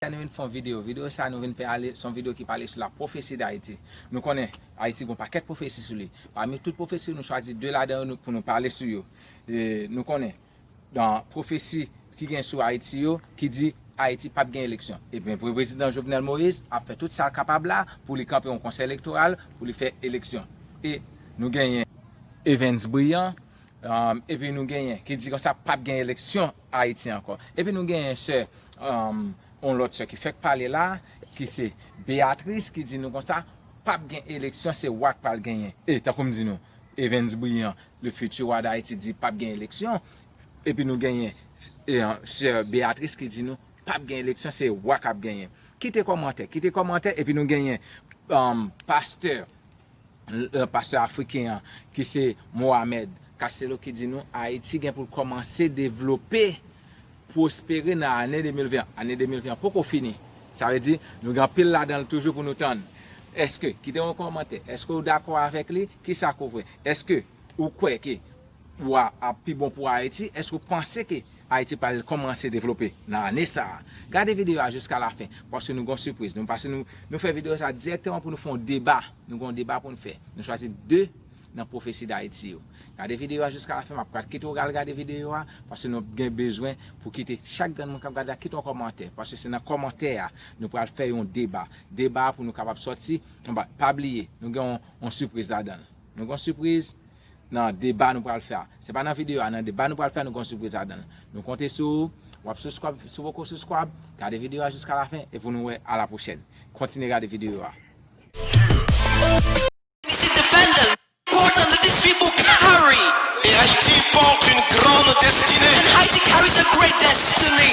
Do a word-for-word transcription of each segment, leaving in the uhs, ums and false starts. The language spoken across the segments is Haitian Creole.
a nou vin fè yon videyo. Videyo sa a nou vin fè ale, se yon videyo ki pale sou la pwofesi d Ayiti. Nou konnen Ayiti gen yon pakèt pwofesi sou li. Pami tout pwofesi, nou chwazi de ladan yo nou- pou nou pale sou yo. E, nou konnen, dan pwofesi ki gen sou Ayiti yo, ki di Ayiti p ap gen eleksyon. Ebyen, pre- prezidan Jovenel Moïse ap fè tout sa l kapab la pou li kanpe yon konsèy elektoral, pou li fè eleksyon. E nou genyen Evens Brillant, um, epi nou genyen, ki di konsa p ap gen eleksyon Ayiti ankò. Epi nou genyen sè, um, yon lòt sè ki fèk pale la, ki se Beatrice, ki di nou konsa p ap gen eleksyon, se wa k pral genyen. E tankou m di nou, Evens Brillant, le futur roi d'Haïti, di p ap gen eleksyon. Epi nou genyen, e, sè Beatrice ki di nou p ap gen eleksyon, se wa k ap genyen. Kite kòmantè, kite kòmantè, epi nou genyen, um, pastè, euh, pastè afriken an, ki se Mohamed Castelo, ki di nou Ayiti gen pou l kòmanse devlope, pwospere nan ane de mil ven an. Ane de mil ven an poko fini. Sa vle di, nou gen anpil ladan l toujou pou nou tann. Èske, kite yon kòmantè, èske w dakò avèk li? Kisa ke w kwè? Èske ou kwè ke wa ap pi bon pou Ayiti? Èske w panse ke Ayiti pral kòmanse devlope nan ane sa a? Gade videyo a jiska lafen, paske nou gen yon sipriz. Nou pase nou, nou fè videyo sa a dirèkteman pou nou fè yon deba. Nou gen yon deba pou nou fè. Nou chwazi de nan pwofesi d Ayiti yo. Gade videyo a jiska lafen, m ap pral kite w al gade videyo a, paske nou gen bezwen pou kite chak grenn moun k ap gade la kite yon kòmantè, paske se nan kòmantè a nou pral fè yon deba. Deba a pou nou kapab sòti, anba, pa bliye, nou gen yon, yon sipriz ladan l. Nou gen yon sipriz nan deba nou pral fè a. Se pa nan videyo a, nan deba nou pral fè a, nou gen yon sipriz ladan l. Nou konte sou ou, w ap subscribe, si w poko subscribe, gade videyo a jiska lafen, e pou nou wè a la pwochèn. Kontinye gade videyo a. Is independent. Important that these people carry. Et Haïti porte une grande destinée. And Haiti carries a great destiny.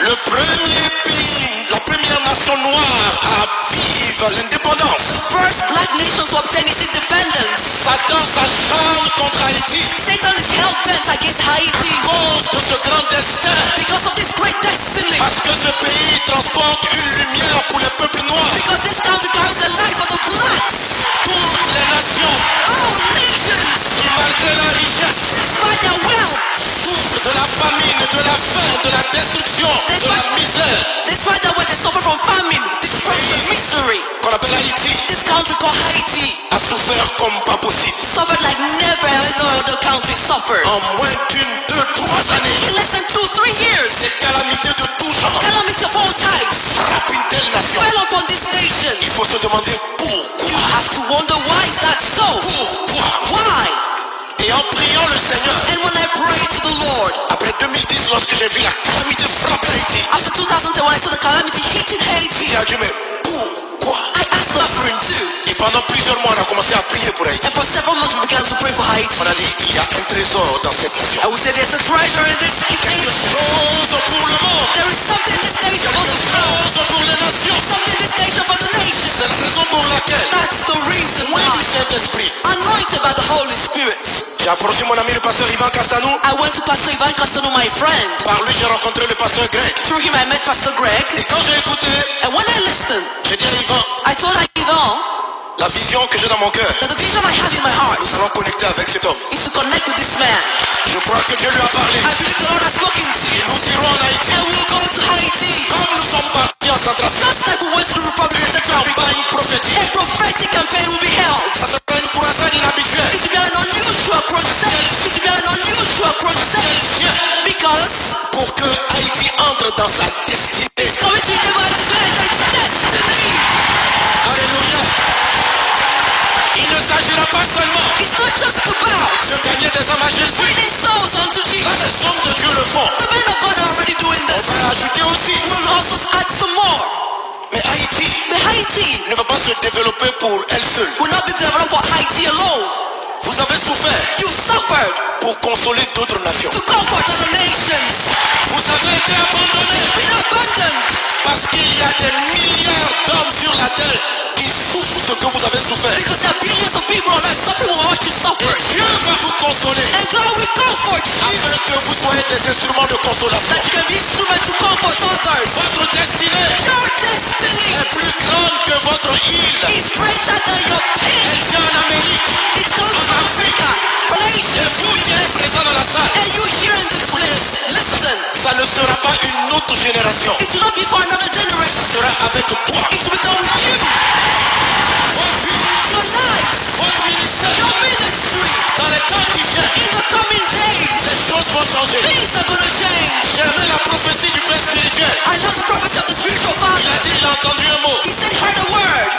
Le premier pays, la première nation noire à vivre l'indépendance. The first black nation to obtain its independence. Satan s'acharne contre Haïti. Satan is hell bent against Haiti. À cause de ce grand destin. Because of this great destiny. Parce que ce pays transporte une lumière pour les peuples noirs. Because this country carries a light for the blacks. Toutes les nations. All nations. Qui, malgré la richesse, despite their wealth, souffrent de la famine, de la faim, de la destruction, de la misère. Despite that, what they suffer from famine, destruction, misery. Qu'on appelle Haïti. This country called Haiti. A souffert comme pas possible. Suffered like never no other country suffered. En moins d'une, deux, trois années, in less than two, three years, des calamités de tout genre, calamity of all types, frappent une telle nation. Fell upon this nation. Il faut se demander pourquoi. You have to wonder, why is that so? Pourquoi? Why? Et en priant le Seigneur, and when I prayed to the Lord, après deux mille dix, lorsque j'ai vu la calamité frapper Haïti, after two thousand ten, when I saw the calamity hitting Haiti, j'ai dit, mais pourquoi? I asked, suffering too. Et pendant plusieurs mois, on a commencé à prier pour Haïti. And for several months, we began to pray for Haiti. On a dit, il y a un trésor dans cette nation. And we said, there's a treasure in this nation. Quelque chose pour le monde. There is something in this nation for the world. Quelque chose pour les nations. Something in this nation for the nations. C'est la raison pour laquelle, that's the reason why, du Saint-Esprit, anointed by the Holy Spirit. J'ai approché mon ami le pasteur Ivan Castanou. I went to Pastor Ivan Castanou, my friend. Par lui, j'ai rencontré le pasteur Greg. Through him, I met Pastor Greg. Et quand j'ai écouté, and when I listened, j'ai dit à Ivan, I told Ivan, la vision que j'ai dans mon cœur, that the vision I have in my heart, nous allons connecter avec cet homme, is to connect with this man. Je crois que Dieu lui a parlé. I believe the Lord has spoken to you. Et nous irons en Haïti. And we'll go to Haiti. Comme nous sommes partis en Centrafrique, just like we went to the Republic of Central Africa, une campagne prophétique, a prophetic campaign will be held. Ça sera une croisade inhabituelle. It will be an unusual crusade. It will be an unusual crusade. Parce qu'elle vient, because, pour que Haïti entre dans sa destinée. It's coming to enable Haiti to enter its destiny. Alléluia. Il ne s'agira pas seulement, it's not just about, de gagner des âmes à Jésus, winning souls unto Jesus. Là, les hommes de Dieu le font. The men of God are already doing this. On va ajouter aussi. We'll also add some more. Mais Haïti, mais Haiti, ne va pas se développer pour elle seule. Will not be developed for Haiti alone. Vous avez souffert, you suffered, pour consoler d'autres nations, to comfort other nations. Vous avez été abandonnés, been abandoned, parce qu'il y a des milliards d'hommes sur la terre qui souffrent ce que vous avez souffert. Because there are billions of people on earth suffering what you suffered. Et Dieu va vous consoler, and God will comfort you, afin que vous soyez des instruments de consolation, that you can be instrument to comfort others. Votre destinée, your destiny, est plus grande que votre île, is greater than your pain. Elle vient en Amérique, it comes from Africa, from Asia, et vous qui êtes présents dans la salle, and you here in this place, listen. Ça ne sera pas une autre génération. It will not be for another generation. Ça sera avec toi. It will be done with you. Votre vie, your life, votre ministère, your ministry, dans les temps qui viennent, in the coming days, les choses vont changer. Things are going to change. J'aimais la prophétie du père spirituel. I love the prophecy of the spiritual father. Il a dit, il a entendu un mot. He said, heard a word.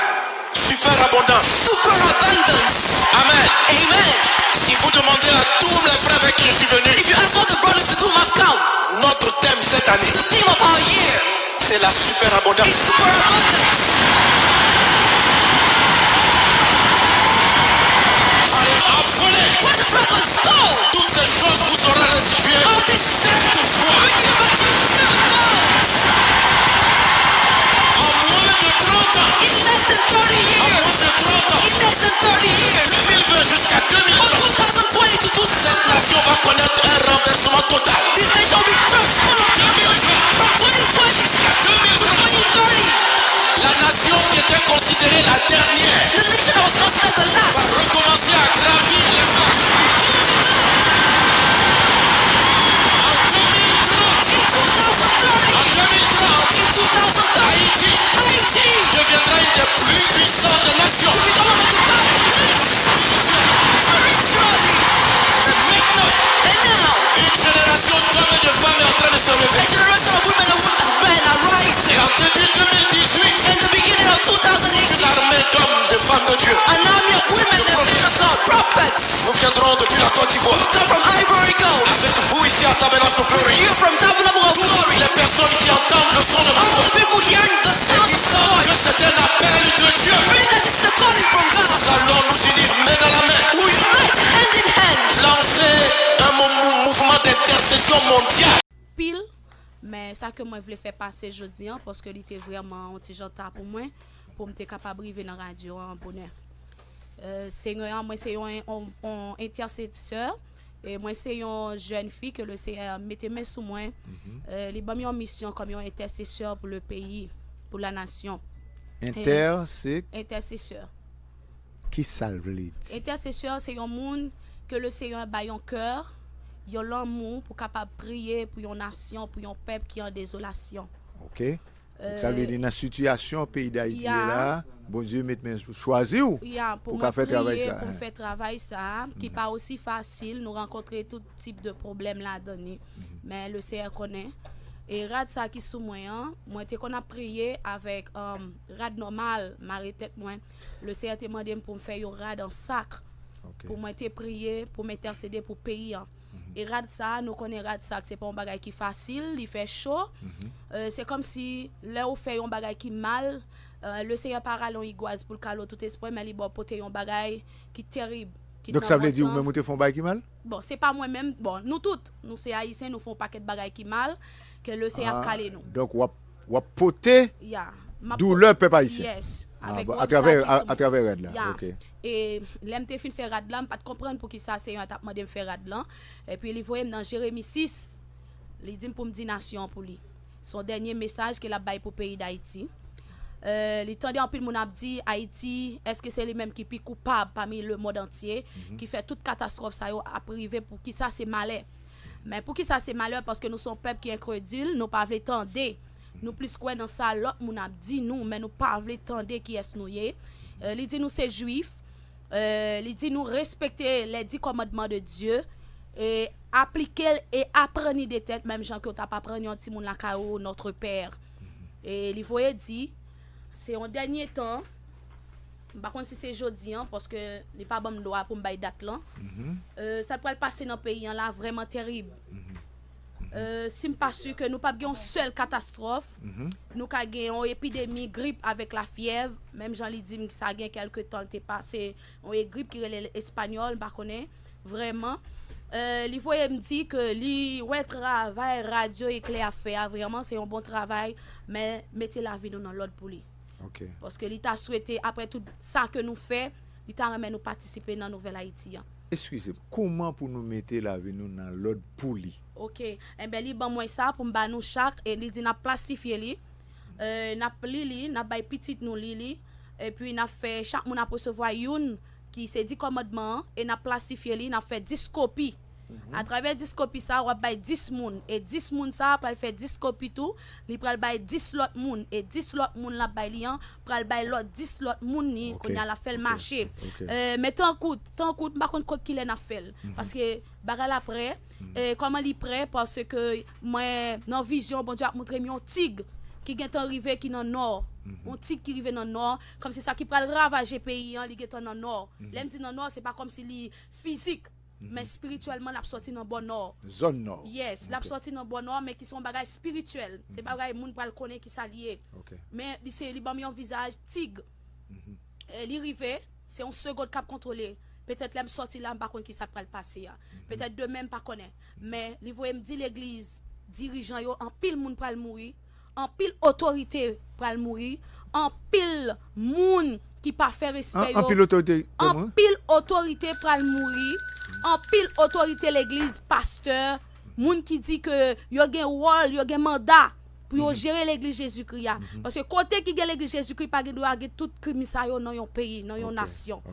Superabondance. Superabundance. Amen. Amen. Si vous demandez à tous les frères avec qui je suis venu, if you ask all the brothers with whom I've come, notre thème cette année, the theme of our year, c'est la superabondance. Is superabundance. A volé. What the dragon stole. Toutes ces choses vous seront restituées. All this, cette fois, will give back to you sevenfold. En moins de trente ans. In less than thirty years. En moins de trente ans. In less than thirty years. Deux mille vingt jusqu'à deux mille trente. From two thousand twenty to two thousand thirty. Cette nation va connaître un renversement total. This nation will be transformed. Deux mille vingt. From twenty twenty jusqu'à deux mille trente. To twenty thirty. La nation qui était considérée la dernière, the nation that was considered the last, va recommencer à gravir les marches. En deux mille trente, in two thousand thirty, en deux mille trente, in two thousand thirty, Haïti, Haiti, deviendra une des plus puissantes nations, will become one of the powerful nations spiritually. Mais maintenant, and now, une génération d'hommes et de femmes est en train de se réveiller. A generation of women and wo- men are rising. Et en début deux mille dix-huit, in the beginning of two thousand eighteen, une armée d'hommes, de femmes de Dieu, an army of women and men of God, prophets, nous viendrons depuis la Côte d'Ivoire, will come from Ivory Coast, avec vous ici à Tabernacle of Glory, you from Tabernacle of Glory, les personnes qui entendent le son de ma voix, all the people hearing the sound of my voice, et qui sentent que c'est un appel de Dieu, feeling that this is a calling from God, nous allons nous unir main dans la main, we unite hand in hand, lancer un mou- mou- mouvement d'intercession mondiale. Pil, men sa ke mwen vle fè pase jodi an, paske li te vrèman yon ti jan ta pou mwen, pou m te kapab rive nan radyo an bonè. Euh, Senyè an, mwen se yon, yon, yon entèsesè, e mwen se yon jèn fi ke le Senyè mete men sou mwen. Euh, li ban m yon misyon kòm yon entèsesè pou le peyi, pou la nasyon. Entè, se? Entèsesè. Ki sa l vle di? Entèsesè se yon moun ke le Senyè bay yon kè, yon lanmou pou kapab priye pou yon nasyon, pou yon pèp ki an dezolasyon. Ok. Donk, sa vle di nan sitiyasyon peyi Dayiti ye la, Bondye met men, chwazi w pou ka fè travay sa. Pou mwen priye, pou m fè travay sa, ki pa osi fasil, nou rankontre tout tip de pwoblèm ladan li. Men le Senyè konnen. E rad sa ki sou mwen an, mwen te konn ap priye avèk, um, rad nòmal, mare tèt mwen. Le Senyè te mande m pou m fè yon rad an sak. Ok. Pou mwen te priye, pou m entèsede pou peyi an. E rad sa, nou konnen rad sak, se pa yon bagay ki fasil, li fè cho. Euh, se kòmsi lè ou fè yon bagay ki mal, euh, le Senyè pa rale yon igwaz pou l kale w tout espre, men li ba w pote yon bagay ki terib, ki nan yon tan. Donk, sa vle di ou menm ou te fè yon bagay ki mal? Bon, se pa mwen menm, bon, nou tout, nou se Ayisyen, nou fè yon pakèt bagay ki mal, ke le Senyè ap kale nou. Donk, w ap, w ap pote doulè pèp ayisyen. Yes, avèk rad sa ki sou mwen. Atravè rad la. Ok. E lè m te fin fè rad la, m pa t konprann poukisa Senyè a t ap mande m fè rad lan. Epi li voye m nan Jeremi sis. Li di m pou m di nasyon an pou li. Se yon dènye mesaj ke l ap bay pou peyi Dayiti. Euh, li tande anpil moun ap di, Ayiti, èske se li menm ki pi koupab pami lemonn antye, ki fè tout katastwòf sa yo ap rive, poukisa se malè? Men poukisa se malè? Paske nou se yon pèp ki enkredil, nou pa vle tande. Nou plis kwè nan sa lòt moun ap di nou, men nou pa vle tande kiyès nou ye. Euh, li di nou se Jwif. Euh, li di nou respekte les dix commandements de Dieu, e aplike l e aprann li de tèt, menm jan ke w t ap aprann yon timoun lakay ou, Notre Père. E li voye di, se yon dènye tan, m pa konn si se jodi an, paske li pa ban m dwa pou m bay dat lan. Euh, sa k pral pase nan peyi an la vrèman terib. Euh, si m pa si ke nou p ap gen yon sèl katastwòf, nou ka gen yon epidemi grip avèk lafyèv, menm jan li di m sa gen kèlke tan l te pase, yon e grip ki rele l espanyòl, m pa konnen vrèman. Euh, li voye m di ke li wè travay Radyo Eklè ap fè a, vrèman, se yon bon travay, men mete lavi nou nan lòd pou li. Ok. Paske li ta swete, apre tout sa ke nou fè, li ta renmen nou patisipe nan nouvèl Ayiti an. Eskize m, kouman pou nou mete lavi nou nan lòd pou li? Ok. Enben, li ban mwen sa pou m ba nou chak, e li di n ap plasifye li, euh, n ap li li, n ap bay pitit nou li li, epi n ap fè chak moun ap resevwa youn ki se dis kòmandman an, e n ap plasifye li, n ap fè dis kopi. Atravè dis kopi sa, w ap bay dis moun. E dis moun sa pral fè dis kopi tou. Li pral bay dis lòt moun. E dis lòt moun l ap bay li an, pral bay lòt dis lòt moun li. Kounye a, l ap fè l mache. Euh, men tankou, tankou, m pa konn kot kilè n ap fè l. Paske bagay la prè. E kòman li prè? Paske mwen, nan vizyon, Bondye ap montre m yon tig ki gentan rive, ki nan nò. Yon tig ki rive nan nò. Kòmsi sa ki pral ravaje peyi an, li gentan nan nò. Lè m di nan nò, se pa kòmsi li fizik. Men espirityèlman, l ap sòti nan bò nò. Zòn nò. Yes, l ap sòti nan bò nò, men ki se yon bagay espirityèl. Se pa bagay moun pral konnen ki sa li ye. Men li se, li ban m yon vizaj tig. E li rive, se yon segond k ap kontwole. Petèt lè m sòti la, m pa konn ki sa k pral pase a. Petèt demen, m pa konnen. Men li voye m di legliz, dirijan yo, anpil moun pral mouri, anpil otorite pral mouri, anpil moun ki pa fè respè yo. Anpil otorite kòman? Anpil otorite pral mouri, anpil otorite legliz, pastè, moun ki di ke yo gen wòl, yo gen manda pou yo jere legliz Jezikri a. Paske kote ki gen legliz Jezikri, pa gen dwa gen tout krim sa yo nan yon peyi, nan yon nasyon.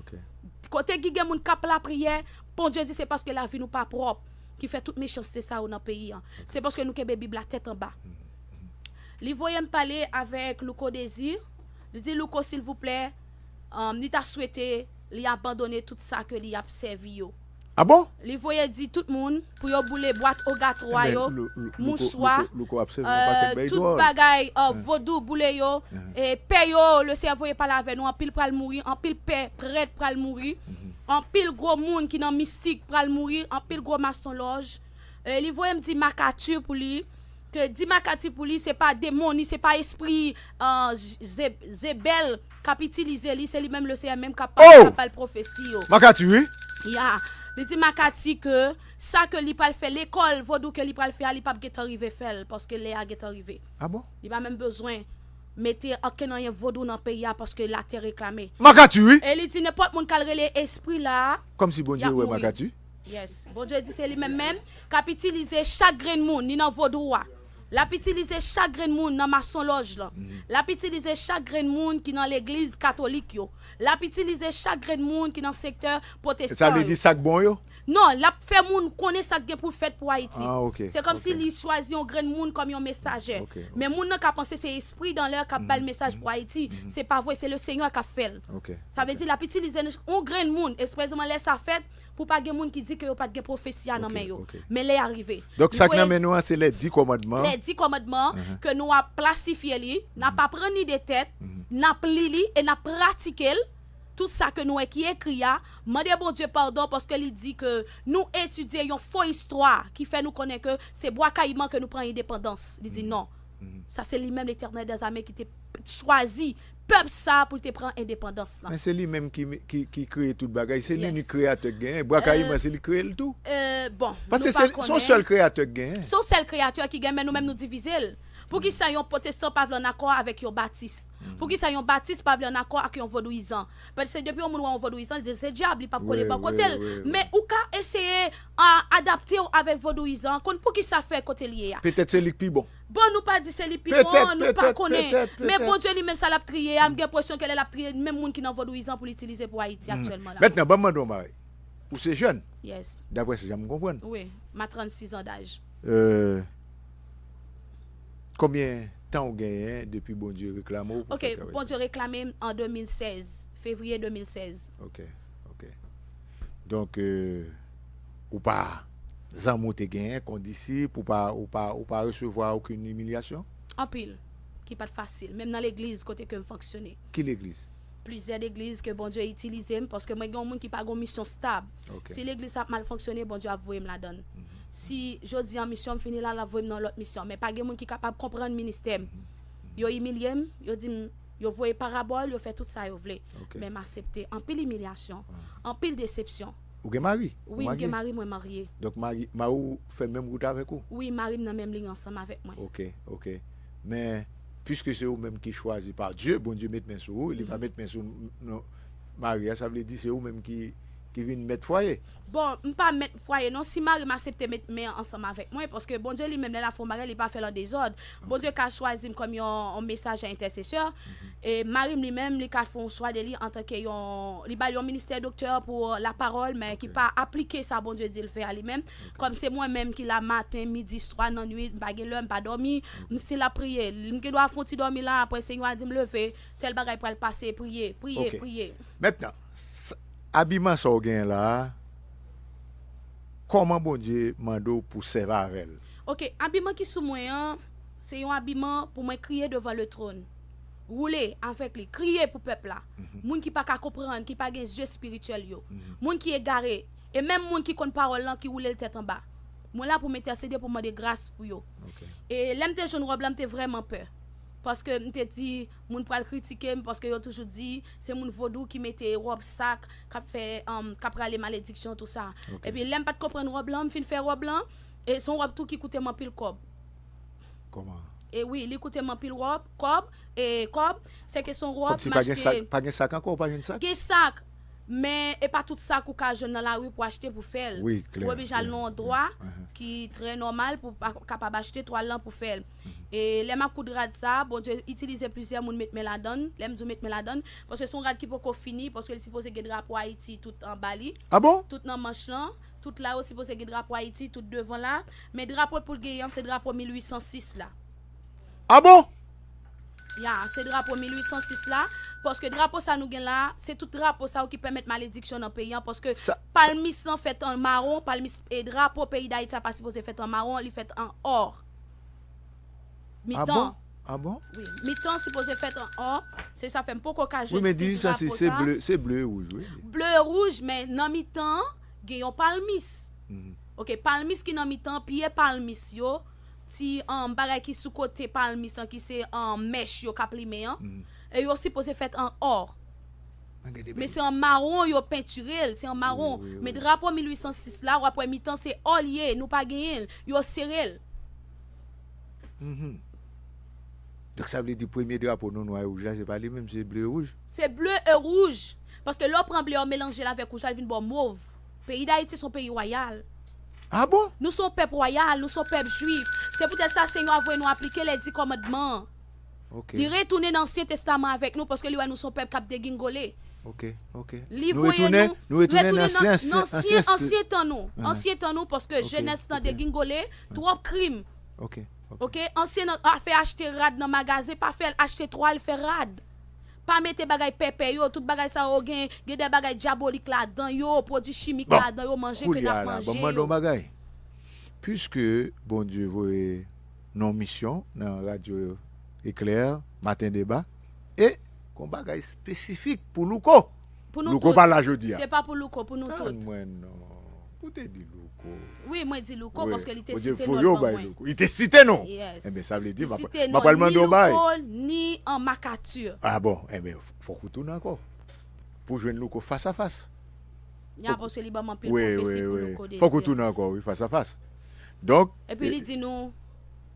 Kote ki gen moun k ap lapriyè, Bondye di se paske lavi nou pa pwòp ki fè tout mechanste sa yo nan peyi an. Se paske nou kenbe Bib la tèt anba. Li voye m pale avèk Louko Désir. Li di, Louko, silvouplè, um, li ta swete li abandone tout sa ke li ap sèvi yo. Ah bon? Li voye di tout moun pou yo boule bwat ogatwa yo, mouchwa, tout bagay, euh, vodou, boule yo, e pè yo, le Seyè voye pale avè nou, anpil pral mouri, anpil pè, prèt pral mouri, anpil gwo moun ki nan mistik pral mouri, anpil gwo masonlòj. E li voye m di Makati pou li, ke di Makati pou li, se pa demon, ni se pa espri, euh, Ze-, Zebèl k ap itilize li, se li menm le Seyè menm k ap pale, k ap bay pwofesi yo. Makati, wi. Ya. Li di Makati ke sa ke li pral fè, lekòl vodou ke li pral fè a, li p ap gentan rive fè l, paske lè a gentan rive. Ah bon? Li pa menm bezwen mete ankenn anyen vodou nan peyi a, paske latè reklame. Makati, wi. E li di nenpòt moun k al rele espri la, kòmsi Bondye wè Makati. Yes. Bondye di se li menm menm k ap itilize chak grenn moun, ni nan vodou a. L ap itilize chak grenn moun nan masonlòj lan. L ap itilize chak grenn moun ki nan legliz katolik yo. L ap itilize chak grenn moun ki nan sektè pwotestan yo. Sa vle di sa k bon yo? Non, l ap fè moun konnen sa k gen pou l fèt pou Ayiti. Ah, ok. Se kòmsi li chwazi yon grenn moun kòm yon mesajè. Men moun nan ka panse se espri dan lè k ap ba l mesaj pou Ayiti. Se pa vre, se le Senyè k ap fè l. Sa vle di l ap itilize yon grenn moun, espesyalman lè sa fèt, pou pa gen moun ki di ke yo pa t gen pwofesi a nan men yo. Men lè a rive. Donk, sa k nan men nou an, se lè di kòmandman. Lè di kòmandman ke nou ap plasifye li, n ap aprann li de tèt, n ap li li e n ap pratike l. Tout sa ke nou wè ki ekri a, mande Bondye padon paske li di ke nou etidye yon fo istwa ki fè nou konnen ke se Bwa Kayiman ke nou pran endepandans. Li di non. Sa se li menm Letènèl dèzame ki te chwazi pèp sa pou l te pran endepandans lan. Men se li menm ki, ki, ki kreye tout bagay. Se li inik kreyatè k genyen. Bwa Kayiman, se li k kreye l tou. Euh, bon, paske se yon sèl kreyatè k genyen. Se yon sèl kreyatè ki genyen, men nou menm nou divize l. Poukisa yon pwotestan pa vle ann akò avèk yon batis? Poukisa yon batis pa vle ann akò ak yon vodouyizan? Paske depi yon moun wè yon vodouyizan, li di se dyab, li p ap kole bò kote l. Men ou ka eseye a, adapte w avèk vodouyizan, konn poukisa fè kote l ye a. Petèt se li k pi bon. Bon, nou pa di se li pi bon, nou pa konnen. Men Bondye li menm sa l ap triye a, m gen enpresyon ke lè l ap triye menm moun ki nan vodouyizan pou l itilize pou Ayiti aktyèlman la. Mentnan, ban m mande w, Marie. Ou se jèn? Yes. Daprè se jan m konprann. Wi, m a trannsis an daj. Euh, konbyen tan ou genyen depi Bondye reklame w pou fè travay sa? Ok, Bondye reklame m an de mil sèz, fevriye de mil sèz. Ok, ok. Donk, euh, ou pa, zanmi w te genyen, kondisip, ou pa, ou pa, ou pa resevwa okenn imilyasyon? Anpil, ki pa t fasil, menm nan legliz kote ke m fonksyone. Ki legliz? Plizyè legliz ke Bondye itilize m, paske mwen gen yon moun ki pa gen yon misyon stab. Ok. Si legliz sa ap mal fonksyone, Bondye ap voye m ladan l. Si jodi an misyon m fini la, l ap voye m nan lòt misyon. Men pa gen moun ki kapab konprann ministè m. Yo imilye m, yo di m, yo voye parabòl, yo fè tout sa yo vle. Ok. Men m aksepte anpil imilyasyon, anpil desepsyon. Ou gen mari? Wi, m gen mari, mwen marye. Donk mari, mari w fè menm wout avèk ou? Wi, mari m nan menm liy ansanm avèk mwen. Ok, ok. Men, piske se ou menm ki chwazi pa Dye, Bondye met men sou ou, li pa met men sou n-, non, mari a, sa vle di se ou menm ki, ki vin mèt fwaye. Bon, m pa mèt fwaye non, si mari m aksepte met men ansanm avèk mwen, paske Bondye li menm lè l ap fè yon bagay, li pa fè l an dezòd. Bondye ka chwazi m kòm yon, yon mesajè entèsesè. E mari m li menm, li ka fè yon chwa de li antanke yon, li ba l yon ministè doktè pou lapawòl, men ki pa aplike sa Bondye di l fè a li menm. Kòm se mwen menm ki la maten, midi, swa, nan nwit, m pa gen lè, m pa dòmi, m si l ap priye. M gen dwa fè yon ti dòmi la, apre Senyè a di m leve, tèl bagay pral pase, priye, priye, Ok. Priye. Mentnan, s- abiman sa w genyen la a, kòman Bondye mande w pou sèvi avè l? Ok, abiman ki sou mwen an, se yon abiman pou mwen kriye devan le tròn. Woule avèk li, kriye pou pèp la. Moun ki pa ka konprann, ki pa gen zye espirityèl yo. Moun ki egare, e menm moun ki konn pawòl lan ki woule l tèt anba. Mwen la pou m entèsede, pou mande gras pou yo. Ok. E lè m te jwenn wòb la, m te vrèman pè. Paske m te di, moun pral kritike m, paske yo toujou di, se moun vodou ki mete wòb sak, k ap fè, um, k ap rale malediksyon, tou sa. Ok. Epi lè m pa t konprann wòb lan, m fin fè wòb lan, e se yon wòb tou ki koute m anpil kòb. Kòman? E wi, li koute m anpil wòb, kòb, e kòb, se ke se yon wòb Kòmsi m pa gen sak, achte. Pa gen sak ankò, ou pa jwenn sak? Gen sak, men e pa tout sak ou ka jwenn nan lari pou achte pou fè l. Wi, klè, Ou oblije al klè. nan yon dwa Mhm. ki trè nòmal pou pa- kapab achte twal lan pou fè l. E lè m ap koud rad sa, Bondye itilize plizyè moun met men ladan l. Lè m di w met men ladan l, paske se yon rad ki poko fini, paske li sipoze gen drapo Ayiti tout anba li, Ah bon? Tout nan manch lan, tout la yo sipoze gen drapo Ayiti, tout devan la. Men drapo pou l genyen an, se drapo mil uit san sis la. Ah bon? Ya, se drapo mil uit san sis la. Paske drapo sa nou gen la, se tout drapo sa yo ki pèmèt malediksyon nan peyi an. Paske Sa- palmis lan fèt an mawon, palmis e drapo peyi Dayiti a pa sipoze fèt an mawon, li fèt an ò. Ah Mitan. Bon? Ah bon? Wi, mitan sipoze fèt an ò. Se sa fè m poko ka Wi, jwenn men stil mil uit san sis drapo se sa. Ble, se ble e wouj, wi. Ble e wouj, men nan mitan an, gen yon palmis. Mhm. Ok, palmis ki nan mitan, pye palmis yo, ti um, bagay ki sou kote palmis lan, ki se um, mèch yo k ap limen an. Mhm. E yo sipoze fèt an ò. Men gen de Men bèl- se an mawon yo pentire l, se an mawon. Wi, wi, Men wi. drapo mil uit san sis la, w ap wè mitan se ò l ye, nou pa genyen l. Yo sere l. Mhm. Donk sa vle di premye drapo nou nwa e wouj la, se pa li menm, se ble e wouj. Se ble e wouj. Paske lè w pran ble a, w melanje l avèk wouj la, li vin ba w mov. Peyi Dayiti se yon peyi wayal. Ah bon? Nou se yon pèp wayal, nou se yon pèp jwif. Se poutèt sa Senyè a voye nou aplike lèdi kòmandman an. Ok. Li retounen nan Ansyen Testaman avèk nou paske li wè nou se yon pèp k ap degingole. Ok, ok. Li Nou voye retounen, nou, nou retounen retounen nan nan, ansyen, nan ansyen, ansyen, ansyen tan nou. Mhm. Ansyen tan nou, paske Ok, jenès lan ok. degingole, twòp krim. Ok, ok. Ok, ansyen nan, a fè achte rad nan magazen, pa fè l achte twal, fè rad. Pa mete bagay pèpè yo, tout bagay sa yo gen, gen de bagay dyabolik ladan yo, pwodui chimik Bon, ladan yo, manje ke n Koulye a ap la, manje bon, m mande yon yo. Bagay. Piske Bondye voye nou yon misyon nan radyo Eklè, Maten Deba, e gon bagay espesifik pou Louko. Pou nou Louko tout. Pa la jodi a. Se pa pou Louko, pou nou Tann tout. Mwen non. Ou te di Louko. Wi, mwen di Louko Wi, paske li te Bondye site voye non w ban bay mwen. Louko. Li te site non. Yes. Enben, sa vle di, Li m ap- site m ap non pral mande ni w bay. Louko, ni an Makati. Ah bon, enben, fòk ou tounen ankò. Pou jwenn Louko fas a fas. Ya, paske li ban m anpil Wi, pwofesi wi, pou wi. Louko Fòk ou Désir. Tounen ankò, wi, fas a fas. Donk, Epi li di nou,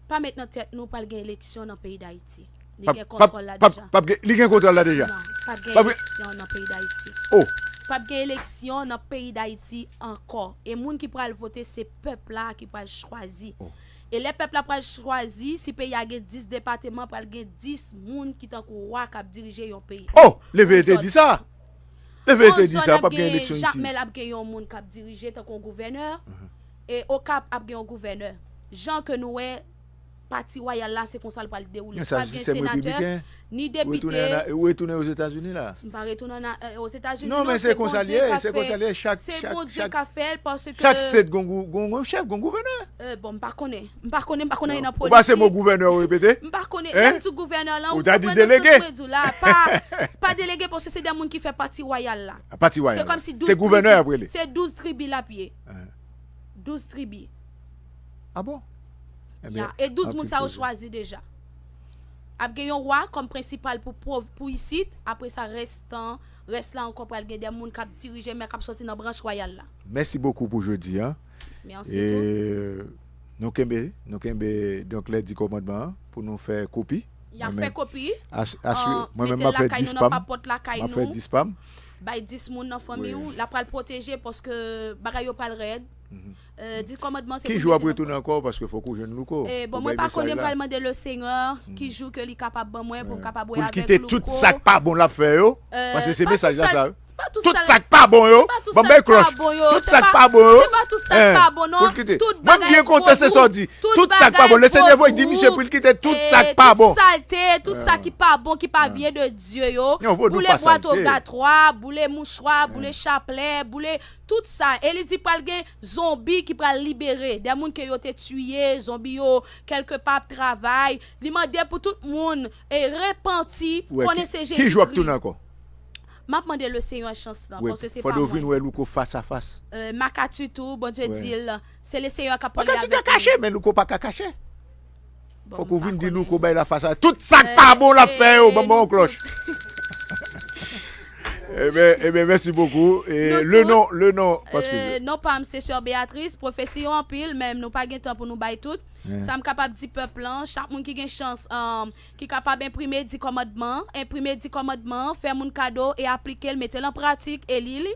pa met nan tèt nou pral gen eleksyon nan peyi Dayiti. Li Pap- gen pap- kontwòl la pap- deja. pap gen- Li gen kontwòl la deja. Non, pap gen Pap- eleksyon nan peyi Dayiti. Oh. Pap gen eleksyon nan peyi Dayiti ankò. E moun ki pral vote, se pèp la ki pral chwazi. Oh. E lè pèp la pral chwazi, si peyi a gen dis depatman, pral gen dis moun ki tankou wa k ap dirije yon peyi. Oh, Leve Yon te zòn. Di sa. Leve te Yon Di zòn sa, ap pap gen gen eleksyon isi. Jakmèl ap gen yon moun k ap dirije tankou yon gouvènè. E Okap ap gen yon gouvènè. Jan ke nou wè, pati wayal la, se konsa l pral dewoule. Men sa, Pap gen sistèm senatè, repibliken. ni Ou retounen depite. an- ou retounen Ozetazini la. M pa retounen an- euh, Ozetazini. Non, men se konsa l ye, se konsa l ye. Chak, Se chak, Bondye chak, k ap fè l paske chak state gon gou- gon gon chèf, gon gouvènè. Euh, bon, m pa konnen. M pa konnen, m pa konnen nan Ou pa se mo politik. Gouvènè ou repete? M pa konnen. Hein? Lè m di gouvènè lan, Ou ou ta di konprann nan delege? Sans mwen di w la. Pa, pa delege paske se de moun ki fè pati wayal la. Pati wayal Se la. Kòmsi douz Se gouvènè tribi. ap rele. Se douz tribi l ap ye. Hein. Douz tribi. Ah bon? Enben, Ya. E douz anpil moun sa yo koze. Chwazi deja. Ap gen yon wa kòm prensipal pou pwov-, pou isit. Apre sa, restan, rès la ankò pral gen de moun k ap dirije, men k ap sòti nan branch wayal la. Mèsi bokou pou jodi a. Mèsi tou. E nou kenbe, nou kenbe donk lèdi kòmandman an pou nou fè kopi. Y ap Mwen fè menm, kopi. as- asire, Ah, mwen menm mete m ap fè lakay dis nou pa nan m. papòt lakay M ap fè nou. Dis pa m. bay dis moun nan fanmi w, l ap pral pwoteje paske bagay yo pral rèd. Dis kòmandman se pou l mete nan kò w. Ki jou w ap retounen ankò, paske fòk ou jwenn Louko. E, bon, mwen pa konnen, m pral mande le Seyè ki jou ke li kapab ban mwen pou m kapab wè avèk Louko. Pou l kite tout sa k pa bon l ap fè yo, paske se mesaj la sa. Tout sa k pa bon yo, ban m bay klòch. Tout sa k pa bon yo, se pa tout sa k pa bon non. Pou l kite. Mwen m byen kontan se sa w di. Tout sa k pa bon. Le Seyè voye di misye pou l kite tout sa k pa bon. Tout salte, tout sa ki pa bon, ki pa vyen de Dye yo. Boule bwat ogatwa, boule mouchwa, boule chaplè, boule tout sa. E li di pral gen zonbi ki pral libere. De moun ke yo te tiye, zonbi yo kèlke pa ap travay. Li mande pou tout moun e repanti, konnen se Jezikri. Ki jou w ap tounen ankò? M ap mande le Seyè chans lan, paske se pa mwen. Fòk ou vin wè Louko fas a fas. Makati tou, Bondye di l, se le Seyè k ap pale avèk li. Makati ka kache, men Louko pa ka kache. Fòk ou vin di Louko bay la fas a tout sa k pa bon l ap fè yo, ban m yon klòch. Ebyen, ebyen, mèsi bokou. E le non, le non, paske non pa m se Sè Beatrice, pwofesi yo anpil, men nou pa gen tan pou nou bay tout. Sa m kapab di pèp lan, chak moun ki gen chans, um, ki kapab enprime di kòmandman, enprime di kòmandman, fè moun kado e aplike l, mete l an pratik e li li.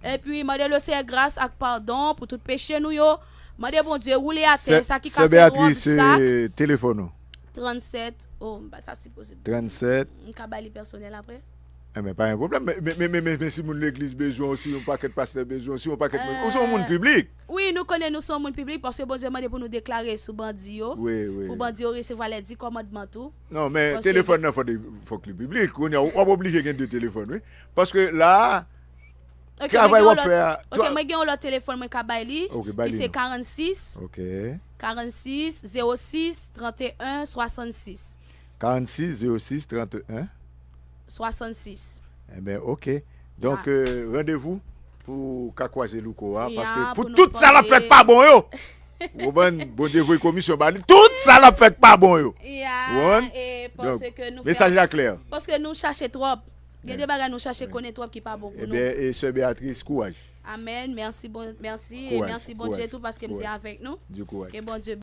Epi mande le Seyè gras ak padon pou tout peche nou yo. Mande Bondye woule atè sa ki ka fè wòb sak. Sè Beatrice, telefòn ou? Trannsèt, oh, m pa ta sipoze. Trannsèt. M ka ba li pèsonèl apre. Enben, pa gen pwoblèm. Men, men, men, men, men si moun legliz bezwen w, si yon pakèt pastè bezwen w, si yon pakèt moun, ou se yon moun piblik. Wi, nou konnen nou se yon moun piblik paske Bondye mande pou nou deklare sou bandi yo. Wi, wi. Pou bandi yo resevwa lè di kòmandman tou. Non, men telefòn nan fòk li, fòk li piblik. Kounye a, w ap oblije gen de telefòn, wi. Paske la a, travay w ap fè a. Ok, mwen gen yon lòt telefòn mwen ka bay li, ki se karannsis, karannsis, zewo sis, tranteyen, swasannsis. Karannsis, zewo sis, tranteyen. Swasannsis. Enben, ok. Donk, euh, randevou pou w ka kwaze Louko a, paske pou tout sa l ap fè k pa bon yo. Ou konprann? Bondye voye komisyon ba li. Tout sa l ap fè k pa bon yo. Ou konprann? Donk, mesaj la klè. Paske nou chache twòp. Gen de bagay nou chache konnen twòp ki pa bon pou nou. Ebyen, e sè Beatrice, kouraj. Amèn. Mèsi, bon, mèsi, e mèsi Bondye tou paske m te avèk nou. Ke Bondye